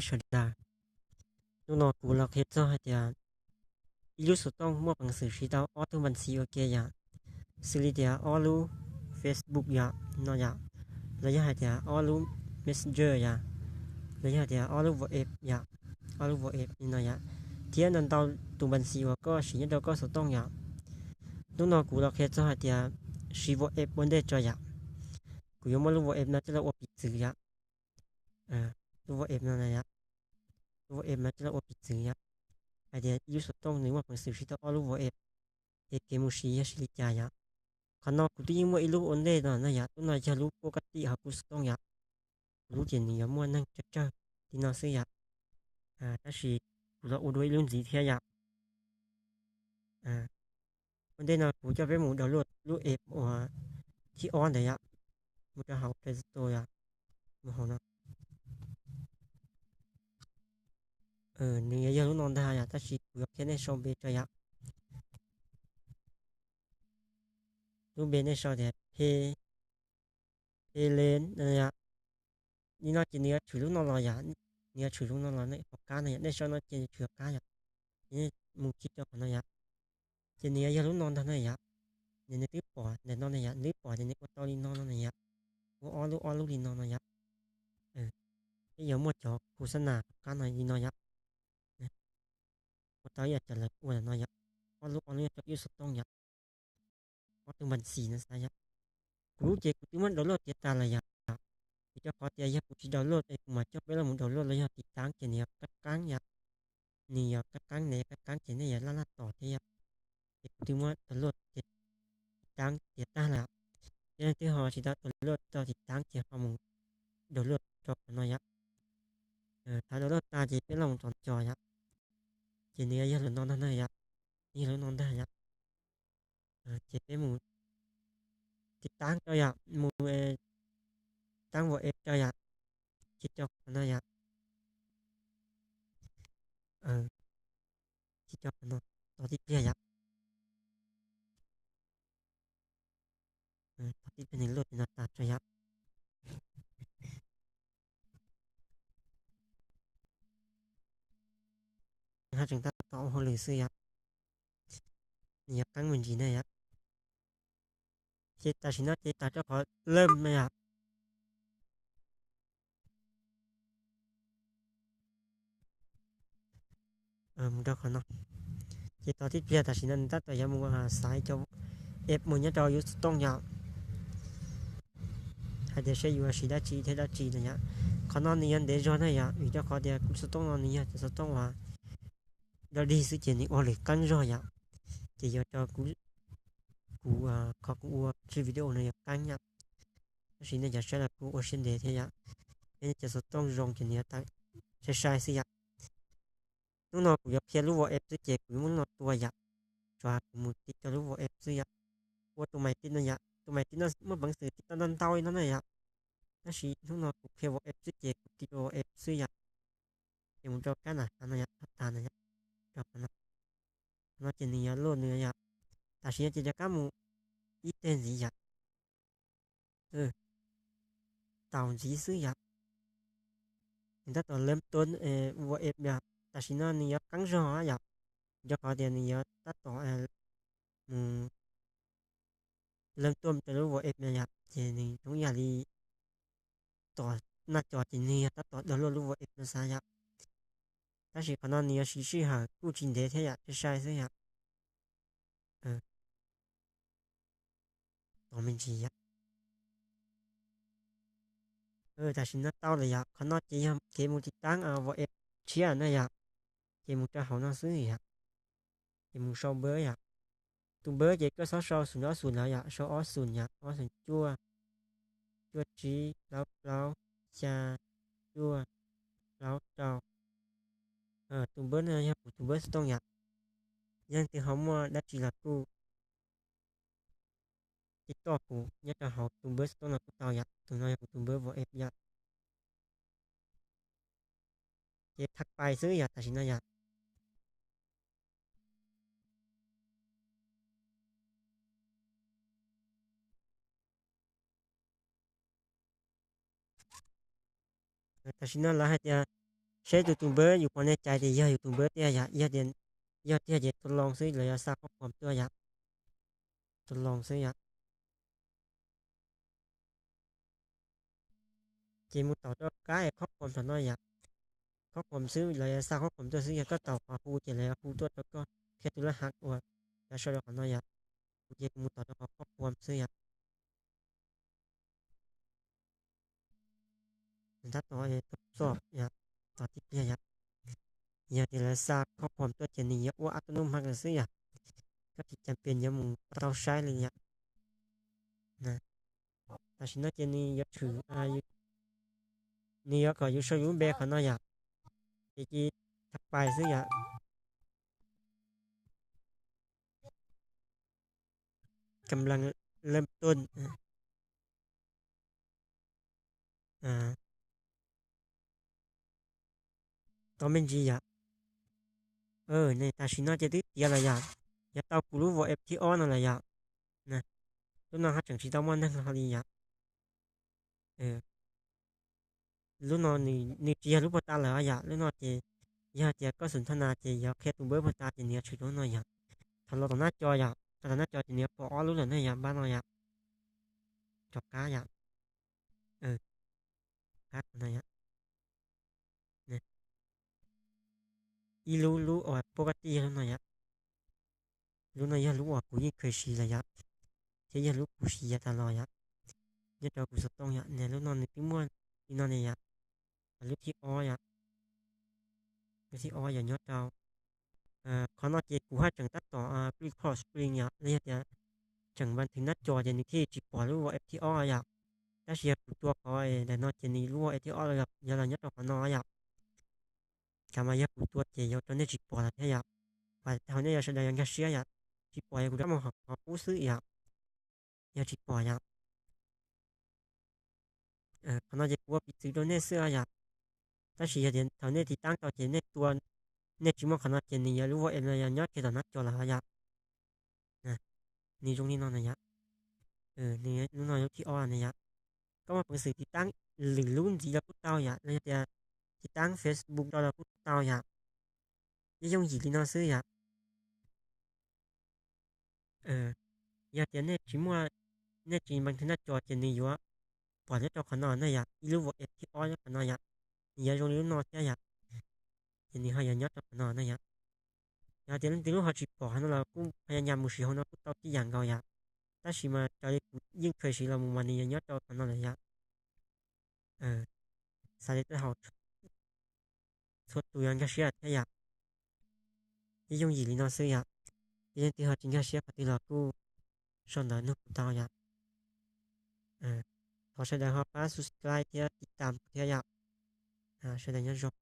sawv daws. Hnub no kuv los qhia txog hais tias ib lub xov tooj muaj peev xwm siv tau ob tug npa xis ua ke yom, xws li tias ob lub Facebook yom no yom, los yog hais tias ob lub Messenger yom, los yog hais tias ob lub WhatsApp yom, ob lub WhatsApp li no yom, thiab ntau ntau tus npa xis uas koj siv nyob rau koj xov tooj yom. Hnub no kuv los qhia txog hais tias siv WhatsApp ua ntej tso yom. Kuv yuav muab lub WhatsApp no coj los ua piv txwv yom. Lub WhatsApp no yom, lub WhatsApp no coj los ua piv txwv yom, hais tias ib lub xov tooj nws muaj peev xwm siv tau ob lub WhatsApp, ces kev mus siv yog siv li cas yom. Qhov no kuv twb yeej muaj ib lub ua ntej no na yom, lub no yog lub pab kab tim hauv kuv xov tooj yom. Kuv lub ces nws yuav muaj neeg tsawg tsawg li no xwb yom. Tab sis kuv los ua dua ib lub ntxiv thiab yom. Ua ntej no kuv coj peb mus download lub app uas thib ob ntawd yom, mus rau hauv Play Store yom, mus hauv no. Nws yuav yog lub no ntag yom, tab sis kuv yuav qhia nej sau npe tso yom. Lub npe nej sau tias P, Plen no yom. Li no ces nws yuav tshwm lub no los yom, nws yuav tshwm lub no los hauv qab no yom, nej sau no ces tshwm hauv qab yom. Ces nej mus khi rau qhov no yom, ces nws yuav yog lub no ntag na yom. Nws, nws twb pom ntawm no na yom, nws twb pom ces nws ua tau li no no na yom, ua ob lub ob lub li no no yom. Peb yuav muaj cov khus xab nas hauv qab no li no yom. Ua tau ib yam cov lawv ua ntawm no yom, ob lub ob lub rau ib xov tooj yom, ob tug npa xis no xav yom. Kuv lub ces kuv twb muab download tiav tas lawm yom, vim rau qhov tias yog kuv tsis download es kuv mam coj peb los mus download los yog tiv taab ces nws yuav qab qeeb yom. Nws yuav qab qeeb, nws yuav qab qeeb ces nej yuav laj laj tos thiab yom. Ces kuv twb muab download ces tiv taab tiav tag lawm, yog leej twg ho tsis tau download tau tiv taab ces ho mus download rau qhov no yom. Thaum download tag ces peb los mus tsom cos yom, ces nws yuav yog lub no ntag na yom, yog lub no ntag yom. Ces peb mus tiv taab rau yom, mus tiv taab WhatsApp rau yom, ces rau qhov no yom. Ces rau qhov no, tos tib pliag yom. Tos tib pliag nws load no tas tso yom. Nws haj tseem tab tom ua hauj lwm xwb yom. Nws yuav qeeb me ntsis na yom. Ces tam sim no ces tas rau qhov leej na yom. Mus rau qhov no. Ces tos tib pliag, tam sim no nws tab tom yuav mus xaiv cov app mus nyob rau yus xov tooj yom, hais tias seb yuav siv dab tsi thiab dab tsi na yom. Qhov no nws yuav ntev zog na yom, vim rau qhov tias kuv xov tooj no nws yog cov xov tooj uas dog dig xwb ces nws ua lwm qeeb zog yom. Ces yuav rau kuv, kuv, qhov kuv ua tsis video no yuav qeeb yom. Tab sis nej cov saib los kuj ua siab ntev thiab yom. Thiab nej cov xov tooj zoo ces nws yuav tawm sai sai xwb yom. Hnub no kuv yuav qhia lub WhatsApp xwb ces kuv yuav muab lub no tua yom. Tsuas kuv mus tiv rau lub WhatsApp xwb yom. Ua tus maiv tij no yom, tus maiv tij no muaj peev xwm tiv tau ntau ntau li no na yom. Tab sis hnub no kuv qhia WhatsApp xwb ces kuv tiv rau WhatsApp xwb yom. Ces mus rau kab nam hav no yom, tas no yom, rau qhov no. Qhov no ces nws yuav load nws yom. Tam sim no ces rov qab mus ib teg ntxiv yom. Taus ntxiv xwb yom. Nws tab tom leeb tuab WhatsApp yom. Tam sim no nws yuav qeeb zog yom, rau qhov tias nws yuav tab tom mus leeb tuaj rau lub WhatsApp no yom, ces nws zoo ib yam li tom naj cos ces nws yog tab tom download lub WhatsApp no xav yom. Tab sis qhov no nws yuav siv sij hawm kuj tsis ntev thiab yom, sai sai xwb yom. Tos me ntsis yom. Tam sim no tau lawm yom, qhov no ces yog kev mus tiv taab WhatsApp tshiab na yom. Ces mus rau hauv no xwb yom. Ces mus sau npawb yom. Tus npawb ces koj txhob sau xum ob xum lawm yom, sau ob xum yom, ob xum cuaj, cuaj tsib, plaub plaub, xya, cuaj, plaub rau. Tus npawb no yog kuv tus npawb xov tooj yom. Yog leej twg ho muaj dab tsi los kuj tiv toj kuv nyob rau hauv tus npawb xov tooj no kuj tau yom. Tus no yog kuv tus npawb WhatsApp yom. Ces thav pais xwb yom, tam sim no yom. Tam sim no lawv hais tias Seb tus tus npawb yus pom nej cais tias yog yus tus npawb tiag yom, yog tiag ces tau loo xwb, lawv yuav xa qhob qhuam tuaj yom, tau loo xwb yom. Ces mus taus rau kab es qhob qhuam tom no yom, qhob qhuam xwb, lawv yuav xa qhob qhuam tuaj xwb, yog koj taus qhov hu ces lawv yuav hu tuaj rau koj, qhia tus lab hack uas lawv sau rau qhov no yom. Kuv ces kuv mus taus rau qhov qhob qhuam xwb yom. Tab tom txog yom, tos tib pliag yom. Yog tias lawv xa qhob qhuam tuaj ces nws yuav ua ab tub nub hmab xwb yom, koj tsis cas pes yuav mus tau saib li yom. Tam sim no ces nws yuav tshwm, nws yuav kom yus sau yus lub npe qhov no yom, ces cia li tha pais xwb yom. Kam lees lem tun. Tau me ntsis yom. Tam sim no ces twb tiav lawm yom, yuav tau kuv lub Vault F T O no lawm yom. Lub no haj tseem tsis tau muaj neeg los li yom. Lub no nws tsis yog lub puag ta lawm yom, lub no ces yog tias koj xum thaj nas ces yog qhia tus npawb puag ta ces nws yuav tshwm lub no yom. Thaum los tom nab co yom, los tom nab co ces nws yuav pom ob lub lawm ne yom, npab no yom, rov qab yom. Qab no yom. Ib lub, lub uas pub kab tij yog lub no yom. Lub no yog lub uas kuv yeej kheev siv lawm yom, thiab yog lub kuv siv yav tas los yom, nyob rau kuv xov tooj yom. Lub no nws twb muaj li no ne yom. Lub thib ob yom, lub thib ob yog nyob rau qhov no ces kuv haj tseem tab tom pre-record screen yom, los yog tias tseem npas thwv nab co ces nws thiaj tsis pom lub Vault F T O yom. Tab sis yog kuv tua qhov ntawm no ces nws lub Vault F T O yog los nyob rau qhov no yom. Kav mas yog kuv tua ces yuav rau nej tsis pom lawm thiab yom. Vam hais nej yog sawv daws yuav nkag siab yom. Tsis pom yog kuv rov mus qhov qub xwb yom. Yog tsis pom yom, qhov no ces kuv ua piv txwv rau nej xwb yom. Tab sis yog tias thaum nej tiv tab tau ces nej tua, nej tsis muaj qhov no ces nws yuav lub Vault F no yog nyob kiag tom nab co lawm yom. Nws zoo li no na yom. Nws lub no lub thib ob na yom. Koj muaj peev xwm tiv tab lwm lub ntxiv los kuj tau yom, los yog tias tiv tab Facebook rau los kuj tau yom. Yooj yooj yim li no xwb yom. Yog tias nej tsis muaj, nej tsis npas thwv nab co ces nws yuav pom nyob rau qhov no na yom, ib lub Vault F thib ob nyob qhov no yom. Nws yuav zoo li lub no thiab yom, ces nws ho yuav nyob rau qhov no na yom. Yog tias leej twg lub ho tsis pom qhov no los kuj pha ya nyas mus siv hauv no kuj tau tib yam nkaus yom. Tab sis mas raws li kuv yeej kheev siv los mus mas nws yuav nyob rau qhov no lawm yom. Xav li tej hauv txhua tus yuav nkag siab thiab yom. Yooj yooj yim li no xwb yom. Yog leej twg ho tsis nkag siab qhov twg los kuj sau ntawv nug kuv tau yom. Thov sawv daws ho pab subscribe thiab tiv tam kuv thiab yom. Sawv daws nyob zoo.